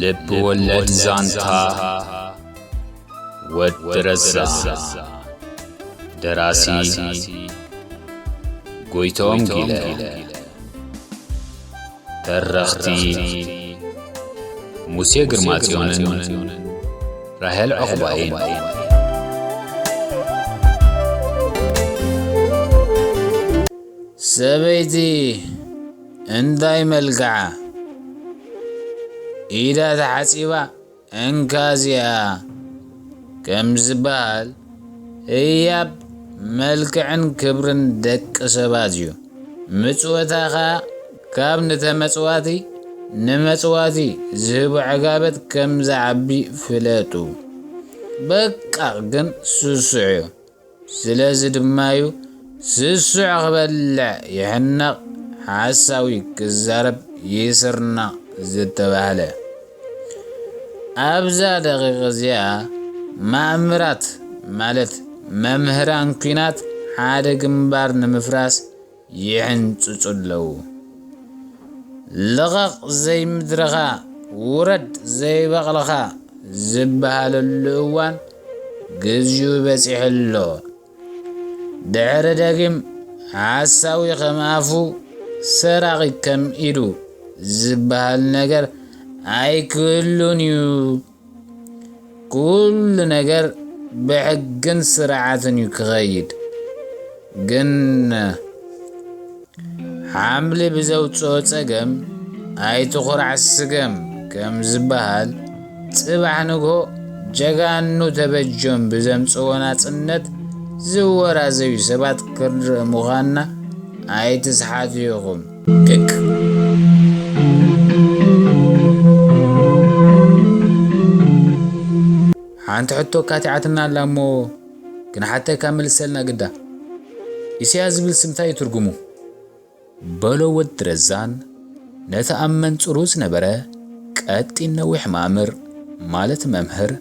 ልብ ወለድ ዛንታ ወዲ ረዛ። ደራሲ ጎይቶም ጊለ። ተረኽቲ ሙሴ ግርማጽዮንን ራሄል ዑቕባይን። ሰበይቲ እንታይ መልክዓ ኢዳ ተሓጺባ እንካ እዚኣ ከም ዝበሃል፣ ህያብ መልክዕን ክብርን ደቂ ሰባት እዩ። ምጽወታ ኸኣ ካብ ንተመጽዋቲ ንመጽዋቲ ዝህቦ ዕጋበት ከም ዝዓቢ ፍለጡ። በቃ ግን ስሱዕ እዩ። ስለዚ ድማ እዩ ስሱዕ ክበልዕ ይሕነቕ፣ ሓሳዊ ክዛረብ ይስርናቕ ዝተባህለ። ኣብዛ ደቂቕ እዚኣ ማእምራት ማለት መምህራን ኲናት ሓደ ግንባር ንምፍራስ ይሕንጽጹ ኣለዉ። ልቐቕ ዘይምድርኻ፣ ውረድ ዘይበቕልኻ ዝበሃለሉ እዋን ግዚኡ በጺሑ ኣሎ። ድሕሪ ደጊም ሓሳዊ ከም ኣፉ፣ ሰራቒ ከም ኢዱ ዝበሃል ነገር ኣይክህሉን እዩ። ኩሉ ነገር ብሕግን ስርዓትን እዩ ክኸይድ። ግን ሓምሊ ብዘውፅኦ ፀገም ኣይትኹራዕ ስገም ከም ዝበሃል፣ ፅባሕ ንግሆ ጀጋኑ ተበጆም ብዘምፅዎ ናፅነት ዝወራዘዩ ሰባት ክንርኢ ምዃንና ኣይትስሓቱ ኢኹም። ክክ። ሓንቲ ሕቶ ካቲዓትና ኣላ እሞ ክንሓተካ መልሰልና ግዳ። ኢሳያስ ዝብል ስም እንታይ እዩ ትርጉሙ? በሎ ወዲ ረዛን ነቲ ኣብ መንጽሩ ዝነበረ ቀጢን ነዊሕ ማእምር ማለት መምህር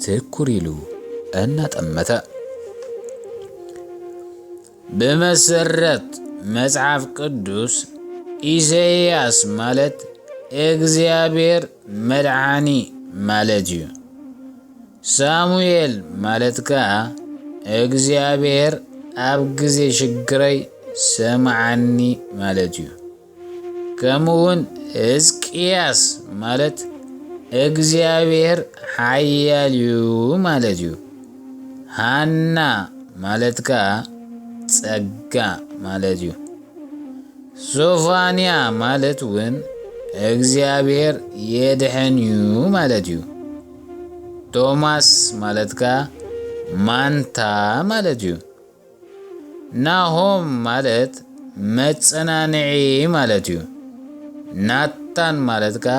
ትኩር ኢሉ እናጠመተ። ብመሰረት መጽሓፍ ቅዱስ ኢሳይያስ ማለት እግዚኣብሔር መድሓኒ ማለት እዩ። ሳሙኤል ማለት ከኣ እግዚኣብሔር ኣብ ግዜ ሽግረይ ሰምዓኒ ማለት እዩ። ከምኡውን ሕዝቅያስ ማለት እግዚኣብሔር ሓያል እዩ ማለት እዩ። ሃና ማለት ከኣ ጸጋ ማለት እዩ። ሶፋንያ ማለት እውን እግዚኣብሔር የድሕን እዩ ማለት እዩ። ቶማስ ማለት ከኣ ማንታ ማለት እዩ። ናሆም ማለት መጸናንዒ ማለት እዩ። ናታን ማለት ከኣ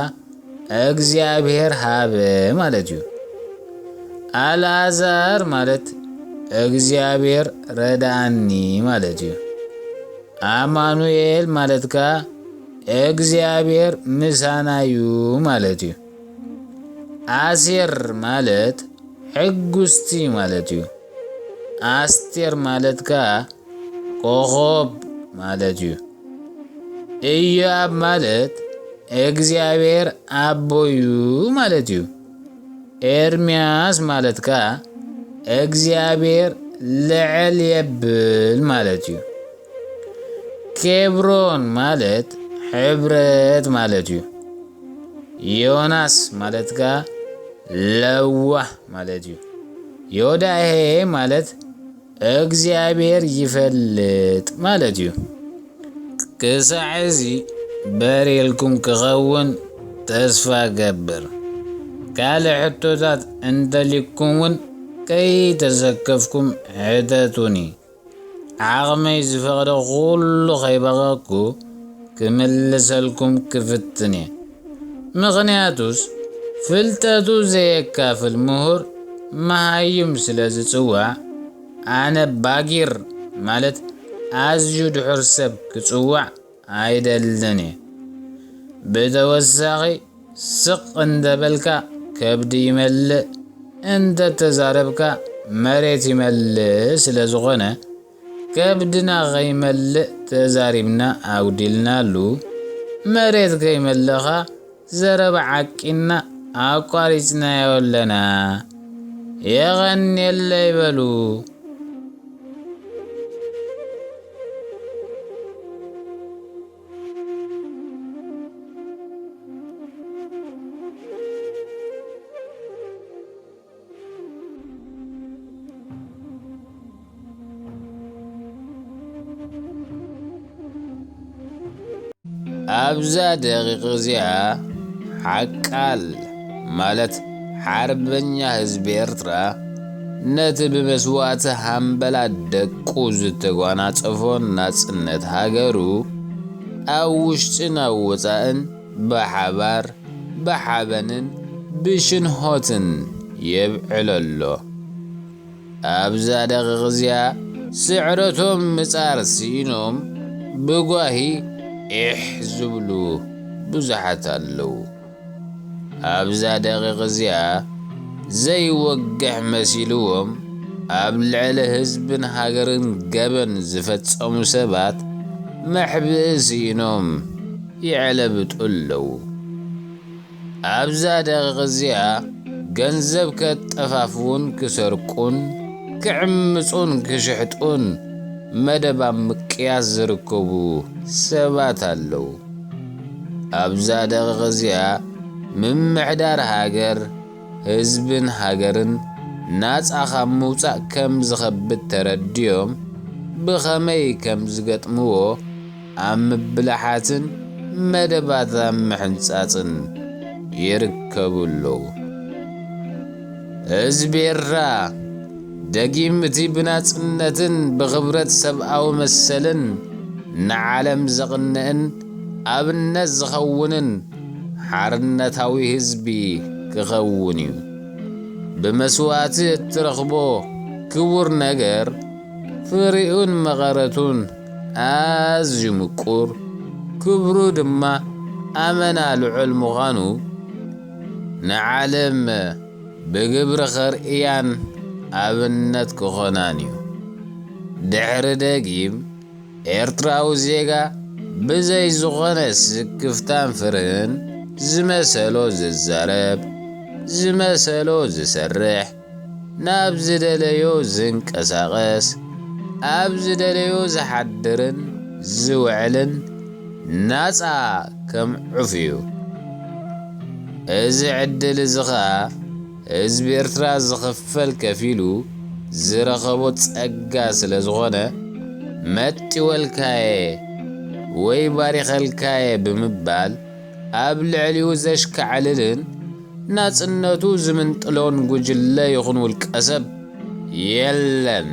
እግዚኣብሔር ሃበ ማለት እዩ። ኣልኣዛር ማለት እግዚኣብሔር ረድኣኒ ማለት እዩ። ኣማኑኤል ማለት ከኣ እግዚኣብሔር ምሳና እዩ ማለት እዩ። ኣሴር ማለት ሕጉስቲ ማለት እዩ። ኣስቴር ማለት ከኣ ኮኾብ ማለት እዩ። ኢዮኣብ ማለት እግዚኣብሔር ኣቦ እዩ ማለት እዩ። ኤርምያስ ማለት ከኣ እግዚኣብሔር ልዕል የብል ማለት እዩ። ኬብሮን ማለት ሕብረት ማለት እዩ። ዮናስ ማለት ከኣ ለዋህ ማለት እዩ። ዮዳሄ ማለት እግዚኣብሔር ይፈልጥ ማለት እዩ። ክሳዕ እዚ በሪልኩም ክኸውን ተስፋ ገብር። ካልእ ሕቶታት እንተሊኩም እውን ከይተሰከፍኩም ሕተቱኒ። ዓቕመይ ዝፈቕዶ ኩሉ ከይበቐቅኩ ክምልሰልኩም ክፍትን እየ። ምኽንያቱስ ፍልጠቱ ዘየካፍል ምሁር መሃይም ስለ ዝጽዋዕ፣ ኣነ ባጊር ማለት ኣዝዩ ድሑር ሰብ ክጽዋዕ ኣይደልን እየ። ብተወሳኺ ስቕ እንተ በልካ ከብዲ ይመልእ፣ እንተ ተዛረብካ መሬት ይመልእ ስለ ዝኾነ፣ ከብድና ከይመልእ ተዛሪብና ኣጉዲልናሉ፣ መሬት ከይመልእኻ ዘረባ ዓቂና ኣቋሪጽናዮ ኣለና። የቐንየለይ በሉ። ኣብዛ ደቂቕ እዚኣ ሓቃል ማለት ሓርበኛ ህዝቢ ኤርትራ ነቲ ብመስዋእቲ ሃምበላ ደቁ ዝተጓናጸፎ ናጽነት ሃገሩ ኣብ ውሽጥን ኣብ ወጻእን ብሓባር ብሓበንን ብሽንሆትን የብዕሎ ኣሎ። ኣብዛ ደቂቕ እዚኣ ስዕረቶም ምጻር ስኢኖም ብጓሂ ኤሕ ዝብሉ ብዙሓት ኣለዉ። ኣብዛ ደቂቕ እዚኣ ዘይወግሕ መሲልዎም ኣብ ልዕሊ ህዝብን ሃገርን ገበን ዝፈጸሙ ሰባት መሕብኢ ስኢኖም የዕለብጡ ኣለዉ። ኣብዛ ደቂቕ እዚኣ ገንዘብ ከጠፋፍኡን ክሰርቁን ክዕምጹን ክሽሕጡን መደብ ኣብ ምቅያስ ዝርከቡ ሰባት ኣለዉ። ኣብዛ ደቂቕ እዚኣ ምምሕዳር ሃገር፣ ህዝብን ሃገርን ናጻ ካብ ምውጻእ ከም ዝኸብድ ተረዲኦም ብኸመይ ከም ዝገጥምዎ ኣብ ምብላሓትን መደባት ኣብ ምሕንጻጽን ይርከቡ ኣለዉ። ህዝቢ ኤርትራ ደጊም እቲ ብናጽነትን ብኽብረት ሰብኣዊ መሰልን ንዓለም ዘቕንእን ኣብነት ዝኸውንን ሓርነታዊ ህዝቢ ክኸውን እዩ። ብመስዋእቲ እትረኽቦ ክቡር ነገር ፍሪኡን መቐረቱን ኣዝዩ ምቁር፣ ክብሩ ድማ ኣመና ልዑል ምዃኑ ንዓለም ብግብሪ ከርእያን ኣብነት ክኾናን እዩ። ድሕሪ ደጊም ኤርትራዊ ዜጋ ብዘይ ዝኾነ ስክፍታን ፍርህን ዝመሰሎ ዝዛረብ፣ ዝመሰሎ ዝሰርሕ፣ ናብ ዝደለዮ ዝንቀሳቐስ፣ ኣብ ዝደለዮ ዝሓድርን ዝውዕልን ናጻ ከም ዑፍ እዩ። እዚ ዕድል እዚ ኸኣ ህዝቢ ኤርትራ ዝኽፈል ከፊሉ ዝረኸቦ ጸጋ ስለ ዝኾነ፣ መጢወልካየ ወይ ባሪኸልካየ ብምባል ኣብ ልዕሊኡ ዘሽካዕልልን ናጽነቱ ዝምንጥሎን ጉጅለ ይኹን ውልቀሰብ የለን፣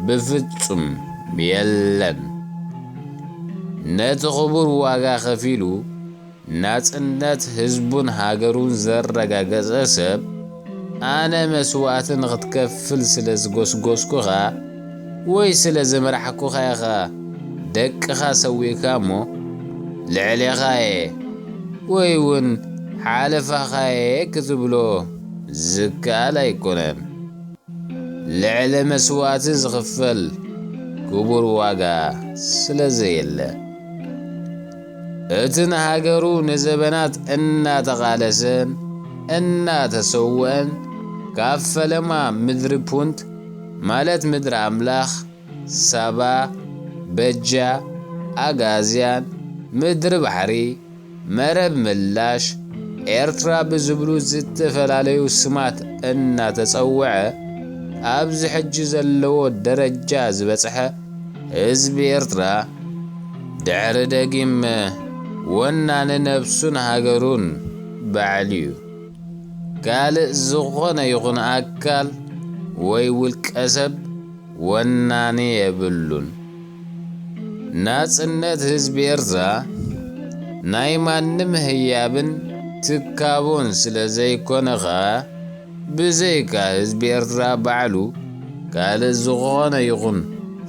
ብፍጹም የለን። ነቲ ክቡር ዋጋ ከፊሉ ናጽነት ህዝቡን ሃገሩን ዘረጋገጸ ሰብ፣ ኣነ መስዋእቲ ንኽትከፍል ስለ ዝጎስጎስኩኻ ወይ ስለ ዝመራሕኩኻ ኢኻ ደቅኻ ሰዊእካ እሞ፣ ልዕሌኻ'የ ወይ እውን ሓለፋኻ'የ ክትብሎ ዝከኣል ኣይኮነን። ልዕሊ መስዋእቲ ዝኽፈል ክቡር ዋጋ ስለ ዘየለ፣ እቲ ንሃገሩ ንዘበናት እናተቓለሰን እናተሰውአን፣ ካብ ፈለማ ምድሪ ፑንት፣ ማለት ምድሪ ኣምላኽ፣ ሳባ፣ በጃ፣ ኣጋዝያን፣ ምድሪ ባሕሪ፣ መረብ ምላሽ፣ ኤርትራ ብዝብሉ ዝተፈላለዩ ስማት እናተጸውዐ ኣብዚ ሕጂ ዘለዎ ደረጃ ዝበጽሐ ህዝቢ ኤርትራ፣ ድሕሪ ደጊም ወናኒ ነብሱን ሃገሩን ባዕሉ እዩ። ካልእ ዝኾነ ይኹን ኣካል ወይ ውልቀ ሰብ ወናኒ የብሉን። ናጽነት ህዝቢ ኤርትራ ናይ ማንም ህያብን ትካቦን ስለ ዘይኮነ ኸኣ፣ ብዘይካ ህዝቢ ኤርትራ ባዕሉ፣ ካልእ ዝኾነ ይኹን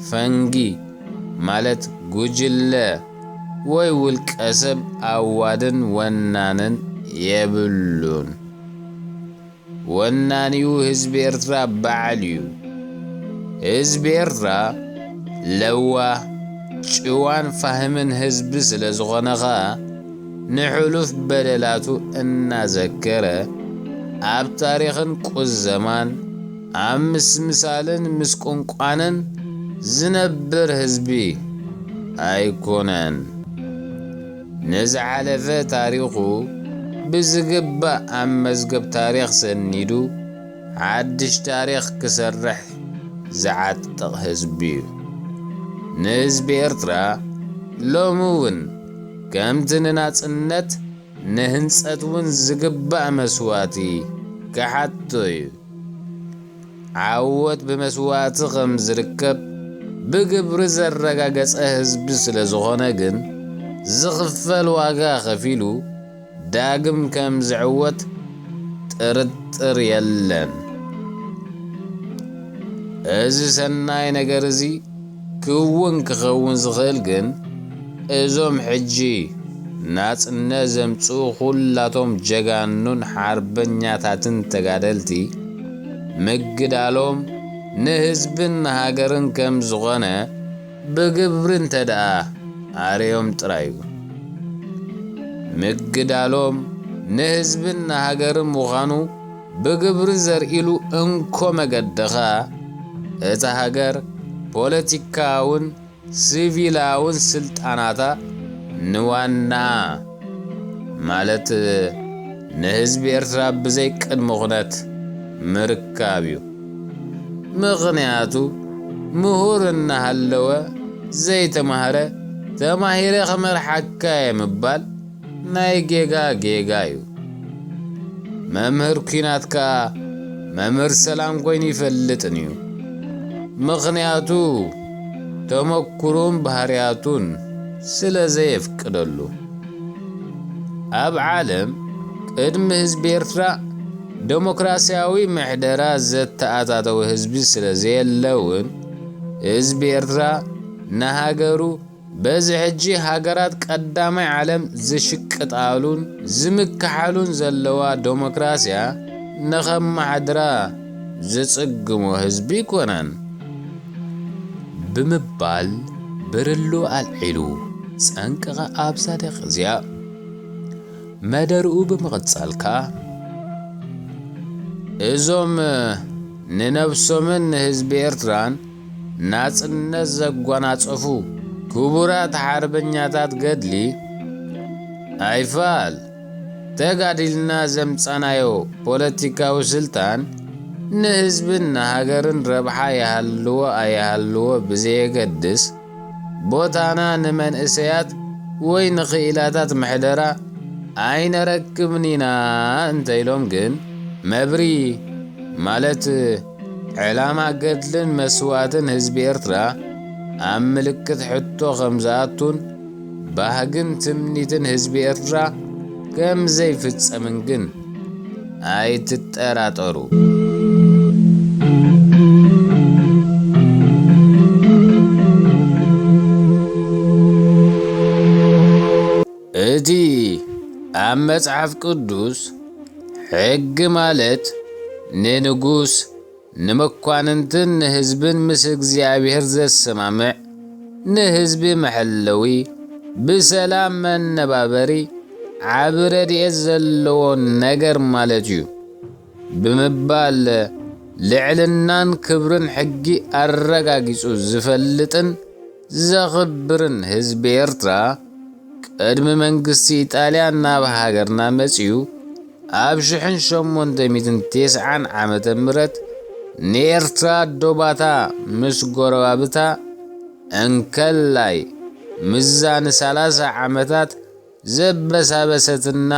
ፈንጊ፣ ማለት ጉጅለ ወይ ውልቀ ሰብ ኣዋድን ወናንን የብሉን። ወናኒኡ ህዝቢ ኤርትራ በዓል እዩ። ህዝቢ ኤርትራ ለዋህ፣ ጭዋን ፋህምን ህዝቢ ስለ ዝኾነ ኸኣ፣ ንሕሉፍ በደላቱ እናዘከረ፣ ኣብ ታሪኽን ቁዘማን፣ ኣብ ምስምሳልን ምስቁንቋንን ዝነብር ህዝቢ ኣይኮነን። ንዝሓለፈ ታሪኹ ብዝግባእ ኣብ መዝገብ ታሪኽ ሰኒዱ፣ ሓድሽ ታሪኽ ክሰርሕ ዝዓጥቕ ህዝቢ እዩ። ንህዝቢ ኤርትራ ሎሚ እውን ከምቲ ንናጽነት ንህንጸት እውን ዝግባእ መስዋእቲ ክሓቶ እዩ። ዓወት ብመስዋእቲ ከም ዝርከብ ብግብሪ ዘረጋገጸ ህዝቢ ስለ ዝኾነ ግን፣ ዝኽፈል ዋጋ ከፊሉ ዳግም ከም ዝዕወት ጥርጥር የለን። እዚ ሰናይ ነገር እዚ ክውን ክኸውን ዝኽእል ግን፣ እዞም ሕጂ ናጽነት ዘምጽኡ ኩላቶም ጀጋኑን ሓርበኛታትን ተጋደልቲ፣ ምግዳሎም ንህዝብን ንሃገርን ከም ዝኾነ ብግብሪ እንተ ደኣ ኣርእዮም ጥራይ እዩ። ምግዳሎም ንህዝብን ንሃገርን ምዃኑ ብግብሪ ዘርኢሉ እንኮ መገዲ ኸኣ፣ እታ ሃገር ፖለቲካውን ሲቪላውን ስልጣናታ ንዋናኣ፣ ማለት ንህዝቢ ኤርትራ ብዘይ ቅድመ ኩነት ምርካብ እዩ። ምኽንያቱ፣ ምሁር እናሃለወ ዘይተማህረ፣ "ተማሂረ ክመርሓካ እየ" ምባል ናይ ጌጋ ጌጋ እዩ። መምህር ኲናት ከኣ መምህር ሰላም ኮይኑ ይፈልጥን እዩ። ምኽንያቱ፣ ተመኩሮን ባህርያቱን ስለ ዘየፍቅደሉ። ኣብ ዓለም ቅድሚ ህዝቢ ኤርትራ ደሞክራስያዊ ምሕደራ ዘተኣታተወ ህዝቢ ስለ ዘየለ እውን፣ ህዝቢ ኤርትራ ንሃገሩ በዚ ሕጂ ሃገራት ቀዳማይ ዓለም ዝሽቅጣሉን ዝምክሓሉን ዘለዋ ደሞክራስያ ንኸመሓድራ ዝጽግሞ ህዝቢ ኣይኮነን። ብምባል ብርሉ ኣልዒሉ ጸንቀቐ ኣብዛ ደቂቕ እዚኣ። መደርኡ ብምቕጻል ከኣ፣ እዞም ንነብሶምን ንህዝቢ ኤርትራን ናጽነት ዘጓናጸፉ ክቡራት ሓርበኛታት ገድሊ፣ ኣይፋል ተጋዲልና ዘምጻናዮ ፖለቲካዊ ስልጣን ንህዝብን ንሃገርን ረብሓ ይሃልዎ ኣይሃልዎ ብዘየገድስ፣ ቦታና ንመንእሰያት ወይ ንኽኢላታት ምሕደራ ኣይነረክብን ኢና እንተኢሎም ግን፣ መብሪ፣ ማለት ዕላማ ገድልን መስዋእትን ህዝቢ ኤርትራ ኣብ ምልክት ሕቶ ከም ዝኣቱን፣ ባህግን ትምኒትን ህዝቢ ኤርትራ ከም ዘይፍጸምን ግን ኣይትጠራጠሩ። እቲ ኣብ መጽሓፍ ቅዱስ ሕጊ ማለት ንንጉስ፣ ንመኳንንትን ንህዝብን ምስ እግዚኣብሔር ዘሰማምዕ፣ ንህዝቢ መሐለዊ፣ ብሰላም መነባበሪ፣ ዓቢ ረድኤት ዘለዎ ነገር ማለት እዩ ብምባል፣ ልዕልናን ክብርን ሕጊ ኣረጋጊጹ ዝፈልጥን ዘኽብርን ህዝቢ ኤርትራ፣ ቅድሚ መንግስቲ ኢጣልያ ናብ ሃገርና መጺኡ፣ ኣብ ሽሕን ሸሞንተ ሚእትን ተስዓን ዓመተ ምህረት ንኤርትራ ዶባታ ምስ ጎረባብታ እንከላይ ምስዛ ንሰላሳ ዓመታት ዘበሳበሰትና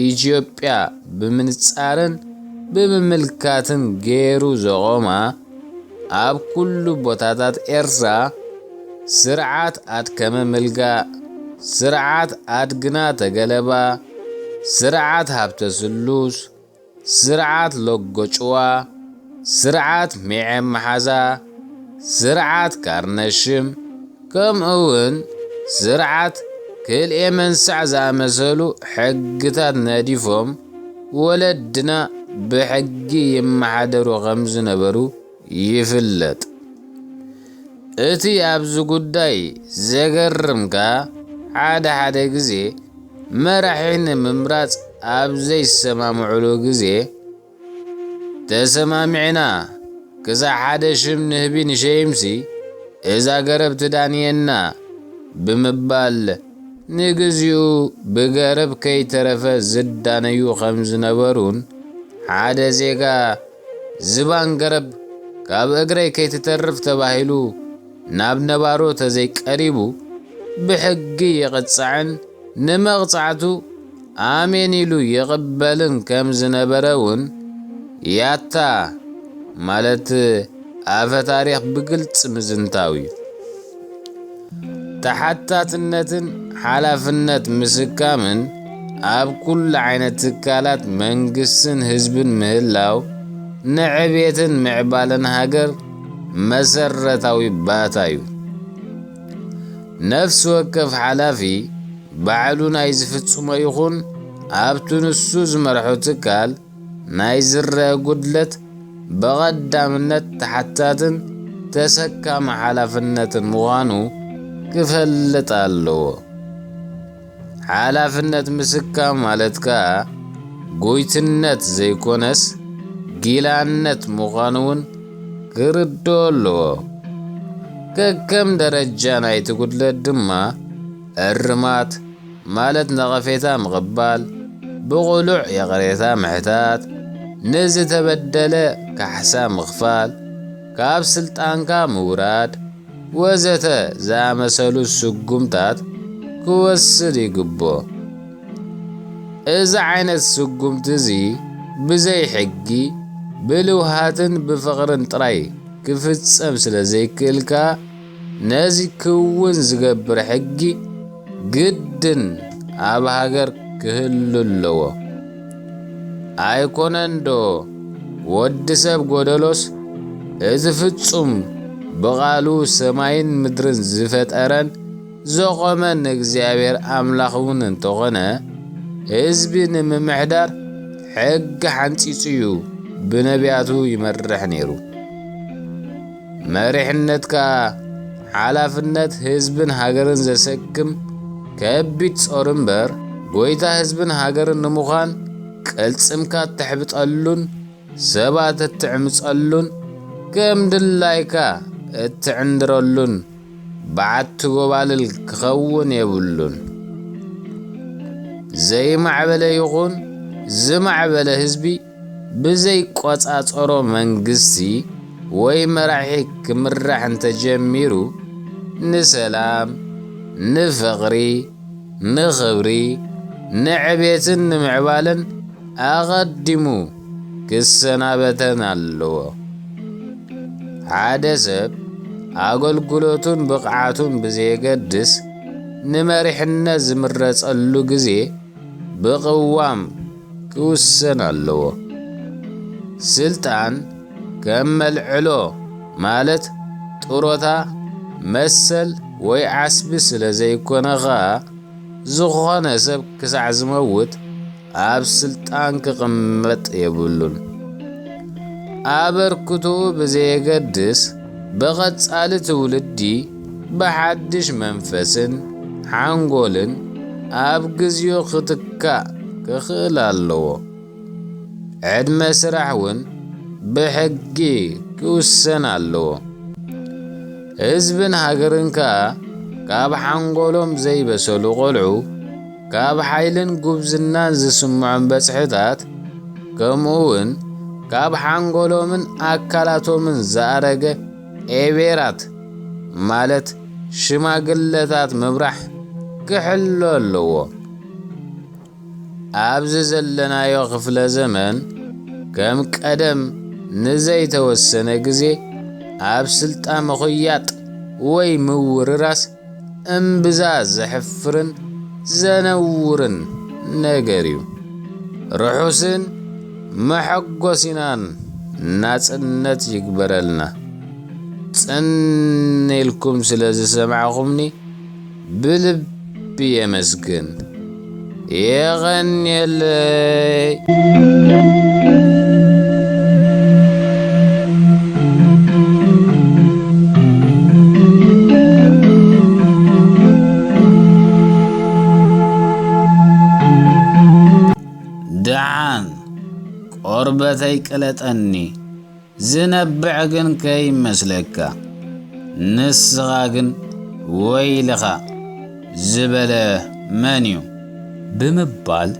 ኢትዮጵያ ብምንጻርን ብምምልካትን ገይሩ ዘቖማ፣ ኣብ ኩሉ ቦታታት ኤርትራ ስርዓት ኣድከመ ምልጋ፣ ስርዓት ኣድግና ተገለባ፣ ስርዓት ሃብተ ስሉስ፣ ስርዓት ሎጎ ጭዋ፣ ስርዓት ሚዔ መሓዛ፣ ስርዓት ካርነሽም፣ ከምኡ እውን ስርዓት ክልኤ መንሳዕ ዝኣመሰሉ ሕግታት ነዲፎም ወለድና ብሕጊ ይመሓደሩ ከም ዝነበሩ ይፍለጥ። እቲ ኣብዚ ጉዳይ ዘገርም ከኣ፣ ሓደ ሓደ ግዜ መራሒ ንምምራጽ ኣብ ዘይሰማምዕሉ ግዜ፣ "ተሰማሚዕና፣ ክሳዕ ሓደ ሽም ንህቢ ንሸይምሲ፣ እዛ ገረብ ትዳንየና" ብምባል፣ ንግዚኡ ብገረብ ከይተረፈ ዝዳነዩ ከም ዝነበሩን፣ ሓደ ዜጋ "ዝባን ገረብ ካብ እግረይ ከይትተርፍ" ተባሂሉ ናብ ነባሮ ተዘይቀሪቡ፣ ብሕጊ ይቕጻዕን ንመቕጻዕቱ ኣሜን ኢሉ ይቕበልን ከም ዝነበረ እውን ያታ፣ ማለት ኣፈ ታሪኽ፣ ብግልጺ ምዝንታው እዩ። ተሓታትነትን ሓላፍነት ምስካምን ኣብ ኩሉ ዓይነት ትካላት መንግስትን ህዝብን ምህላው ንዕቤትን ምዕባለን ሃገር መሰረታዊ ባእታ እዩ። ነፍሲ ወከፍ ሓላፊ ባዕሉ ናይ ዝፍጽሞ ይኹን ኣብቲ ንሱ ዝመርሖ ትካል ናይ ዝረአ ጉድለት ብቐዳምነት ተሓታትን ተሰካሚ ሓላፍነትን ምዃኑ ክፈልጥ ኣለዎ። ሓላፍነት ምስካም ማለት ከኣ ጎይትነት ዘይኮነስ ጊላነት ምዃኑ እውን ክርድኦ ኣለዎ። ከከም ደረጃ ናይቲ ጉድለት ድማ እርማት፣ ማለት ነቐፌታ ምቕባል፣ ብቕሉዕ ይቕሬታ ምሕታት፣ ንዝተበደለ ካሕሳ ምኽፋል፣ ካብ ስልጣንካ ምውራድ፣ ወዘተ ዝኣመሰሉ ስጉምታት ክወስድ ይግብኦ። እዚ ዓይነት ስጉምቲ እዚ ብዘይ ሕጊ፣ ብልውሃትን ብፍቕርን ጥራይ ክፍጸም ስለ ዘይክእል ከኣ፣ ነዚ ክውን ዝገብር ሕጊ ግድን ኣብ ሃገር ክህሉ ኣለዎ። ኣይኮነንዶ ወዲ ሰብ ጎደሎስ፣ እቲ ፍጹም ብቓሉ ሰማይን ምድርን ዝፈጠረን ዘቖመን እግዚኣብሔር ኣምላኽ እውን እንተኾነ፣ ህዝቢ ንምምሕዳር ሕጊ ሓንጺጹ እዩ ብነቢያቱ ይመርሕ ነይሩ። መሪሕነት ከኣ ሓላፍነት ህዝብን ሃገርን ዘሰክም ከቢድ ጾር እምበር፣ ጎይታ ህዝብን ሃገርን ንምዃን ቅልጽምካ እተሕብጠሉን ሰባት እትዕምጸሉን ከም ድላይካ እትዕንድረሉን በዓቲ ጎባልል ክኸውን የብሉን። ዘይማዕበለ ይኹን ዝማዕበለ ህዝቢ ብዘይቆጻጸሮ መንግስቲ ወይ መራሒ ክምራሕ እንተጀሚሩ፣ ንሰላም፣ ንፍቕሪ፣ ንኽብሪ፣ ንዕቤትን ንምዕባለን ኣቐዲሙ ክሰናበተን ኣለዎ። ሓደ ሰብ ኣገልግሎቱን ብቕዓቱን ብዘየገድስ፣ ንመሪሕነት ዝምረጸሉ ግዜ ብቕዋም ክውሰን ኣለዎ። ስልጣን ከም መልዕሎ፣ ማለት ጥሮታ፣ መሰል ወይ ዓስቢ ስለ ዘይኮነ ኸኣ፣ ዝኾነ ሰብ ክሳዕ ዝመውት ኣብ ስልጣን ክቕመጥ የብሉን። ኣበርክቶኡ ብዘየገድስ፣ ብቐጻሊ ትውልዲ ብሓድሽ መንፈስን ሓንጎልን ኣብ ግዜኡ ክትካእ ክኽእል ኣለዎ። ዕድመ ስራሕ እውን ብሕጊ ክውሰን ኣለዎ። ህዝብን ሃገርን ከኣ ካብ ሓንጎሎም ዘይበሰሉ ቖልዑ፣ ካብ ሓይልን ጉብዝናን ዝስምዖም በጽሕታት፣ ከምኡውን ካብ ሓንጎሎምን ኣካላቶምን ዝኣረገ ኤቤራት፣ ማለት ሽማግለታት ምብራሕ ክሕሎ ኣለዎ። ኣብዚ ዘለናዮ ክፍለ ዘመን፣ ከም ቀደም ንዘይተወሰነ ግዜ ኣብ ስልጣን ምኹያጥ ወይ ምውርራስ እምብዛ ዘሕፍርን ዘነውርን ነገር እዩ። ርሑስን መሐጎሲናን ናጽነት ይግበረልና። ጽን ኢልኩም ስለ ዝሰማዕኹምኒ ብልቢ የመስግን። የቐንየለይ። ቆርበተይ ቅለጠኒ፣ ዝነብዕ ግን ከይመስለካ፣ ንስኻ ግን ወይልኻ ዝበለ መን እዩ? ብምባል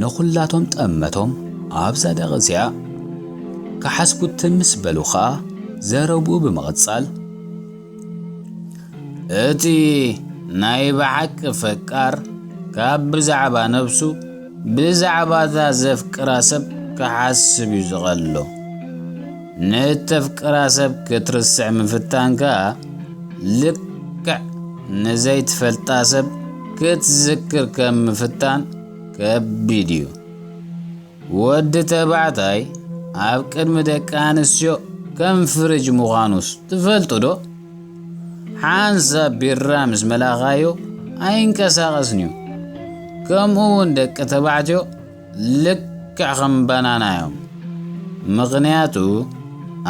ንኹላቶም ጠመቶም ኣብዛ ደቒ እዚኣ ክሓስቡ ትም ምስ በሉ ኸኣ ዘረብኡ ብምቕጻል፣ እቲ ናይ ብሓቂ ፈቃር ካብ ብዛዕባ ነብሱ፣ ብዛዕባ እታ ዘፍቅራ ሰብ ክሓስብ እዩ ዝቐሎ። ንእተፍቅራ ሰብ ክትርስዕ ምፍታን ከኣ ልክዕ ንዘይትፈልጣ ሰብ ክትዝክር ከም ምፍታን ከቢድ እዩ። ወዲ ተባዕታይ ኣብ ቅድሚ ደቂ ኣንስትዮ ከም ፍርጅ ምዃኑስ ትፈልጡ ዶ? ሓንሳብ ቢራ ምስ መላእኻዮ ኣይንቀሳቐስን እዩ። ከምኡ እውን ደቂ ተባዕትዮ ልክዕ ከም ባናና እዮም። ምኽንያቱ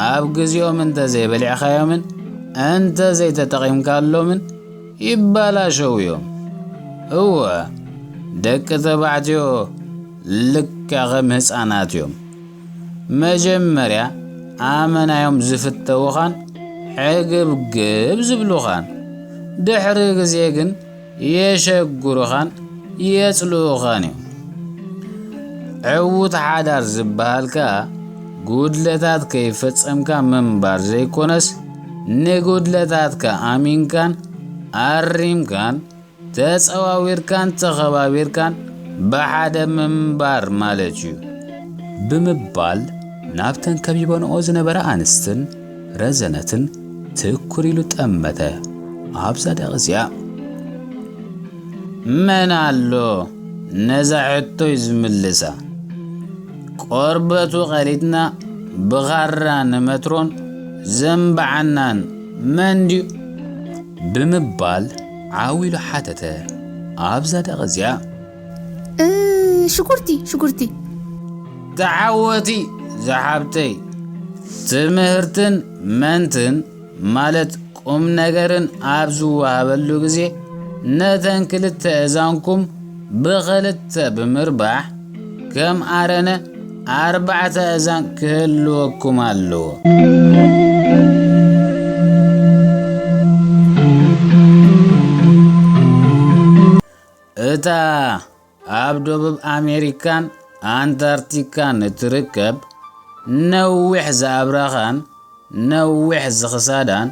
ኣብ ግዜኦም እንተ ዘይበሊዕካዮምን እንተ ዘይተጠቒምካሎምን ይባላሸው እዮም። እወ፣ ደቂ ተባዕትዮ ልክዕ ከም ህፃናት እዮም። መጀመርያ ኣመናዮም ዝፍተውኻን ሕግብግብ ዝብሉኻን፣ ድሕሪ ግዜ ግን የሸግሩኻን የጽልኡኻን እዮም። ዕዉት ሓዳር ዝበሃል ከኣ ጉድለታት ከይፈጸምካ ምንባር ዘይኮነስ፣ ንጉድለታትካ ኣሚንካን ኣሪምካን ተጸዋዊርካን ተኸባቢርካን ብሓደ ምንባር ማለት እዩ። ብምባል ናብተን ከቢበንኦ ዝነበራ ኣንስትን ረዘነትን ትኩር ኢሉ ጠመተ። ኣብዛ ደቒ እዚኣ መን ኣሎ ነዛ ሕቶይ ዝምልሳ? ቆርበቱ ቀሊጥና ብኻራ ንመትሮን ዘንብዓናን መን ድዩ? ብምባል ዓው ኢሉ ሓተተ። ኣብዛ ደቒ እዚኣ እ፣ ሽጉርቲ፣ ሽጉርቲ። ተዓወቲ ዝሓብተይ። ትምህርትን መንትን ማለት ቁም ነገርን ኣብ ዝወሃበሉ ግዜ ነተን ክልተ እዛንኩም ብኽልተ ብምርባሕ ከም ኣረነ ኣርባዕተ እዛን ክህልወኩም ኣለዎ። እታ ኣብ ደቡብ ኣሜሪካን ኣንታርክቲካን እትርከብ ነዊሕ ዝኣብራኻን ነዊሕ ዝኽሳዳን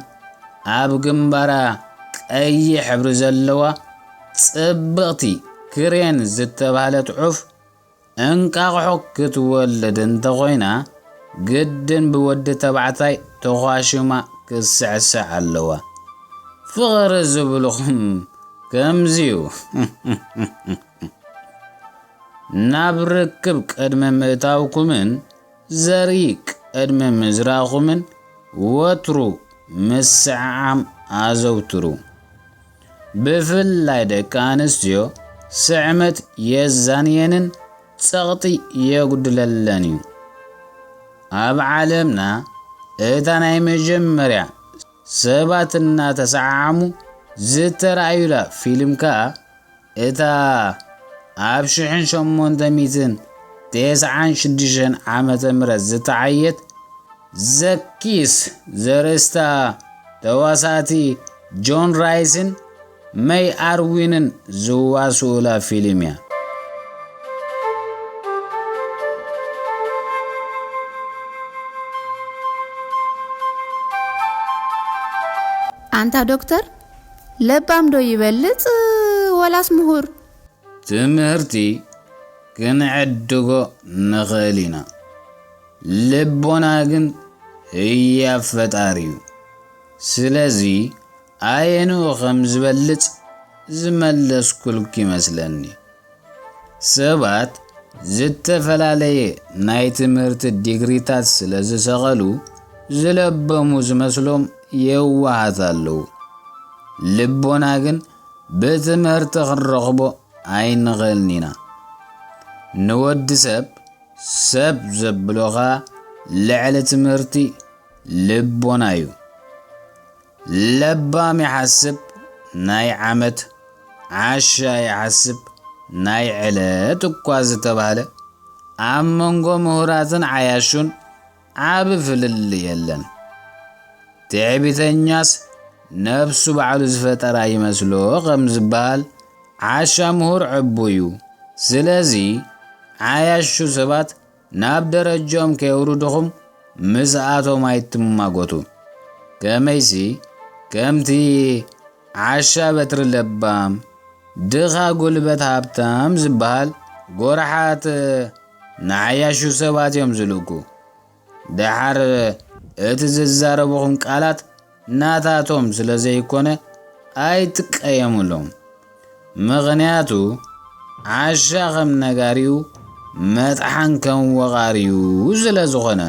ኣብ ግንባራ ቀይሕ ሕብሪ ዘለዋ ጽብቕቲ ክሬን ዝተባህለት ዑፍ እንቃቕሖ ክትወልድ እንተኾይና፣ ግድን ብወዲ ተባዕታይ ተዃሽማ ክትስዕስዕ ኣለዋ። ፍቕሪ ዝብልኹም ከምዚ'ዩ። ናብ ርክብ ቅድሚ ምእታውኩምን ዘርኢ ቅድሚ ምዝራኹምን ወትሩ ምስዕዓም ኣዘውትሩ። ብፍላይ ደቂ ኣንስትዮ ስዕመት የዛንየንን ጸቕጢ የጉድለለን እዩ። ኣብ ዓለምና እታ ናይ መጀመርያ ሰባት እናተሰዓዓሙ ዝተራእዩላ ፊልም ከኣ እታ ኣብ ሽሕን ሸሞንተ ሚእትን ተስዓን ሽዱሽተን ዓመተ ምህረት ዝተዓየት ዘ ኪስ ዘርእስታ ተዋሳእቲ ጆን ራይስን መይ ኣርዊንን ዝዋስኡላ ፊልም እያ። ኣንታ ዶክተር፣ ለባም ዶ ይበልጽ ወላስ ምሁር? ትምህርቲ ክንዕድጎ ንኽእል ኢና፣ ልቦና ግን ህያብ ፈጣሪ እዩ። ስለዚ ኣየንኡ ከም ዝበልጽ ዝመለስኩልኪ ይመስለኒ። ሰባት ዝተፈላለየ ናይ ትምህርቲ ዲግሪታት ስለ ዝሰቐሉ ዝለበሙ ዝመስሎም የዋሃት ኣለዉ። ልቦና ግን ብትምህርቲ ክንረኽቦ ኣይንኽእልን ኢና። ንወዲ ሰብ ሰብ ዘብሎ ኸኣ ልዕሊ ትምህርቲ ልቦና እዩ። ለባም ይሓስብ ናይ ዓመት፣ ዓሻ ይሓስብ ናይ ዕለት እኳ ዝተባህለ ኣብ መንጎ ምሁራትን ዓያሹን ዓቢ ፍልልይ የለን። ትዕቢተኛስ ነብሱ ባዕሉ ዝፈጠራ ይመስሎ ከም ዝበሃል፣ ዓሻ ምሁር ዕቡይ እዩ። ስለዚ ዓያሹ ሰባት ናብ ደረጃኦም ከየውርድኹም ምስኣቶም ኣይትማጎቱ። ከመይሲ ከምቲ ዓሻ በትሪ ለባም፣ ድኻ ጉልበት ሃብታም ዝበሃል፣ ጎርሓት ንዓያሹ ሰባት እዮም ዝልእኩ። ደሓር እቲ ዝዛረብኹም ቃላት ናታቶም ስለ ዘይኮነ ኣይትቀየሙሎም። ምኽንያቱ ዓሻ ከም ነጋሪኡ፣ መጥሓን ከም ወቓሪኡ ስለ ዝኾነ።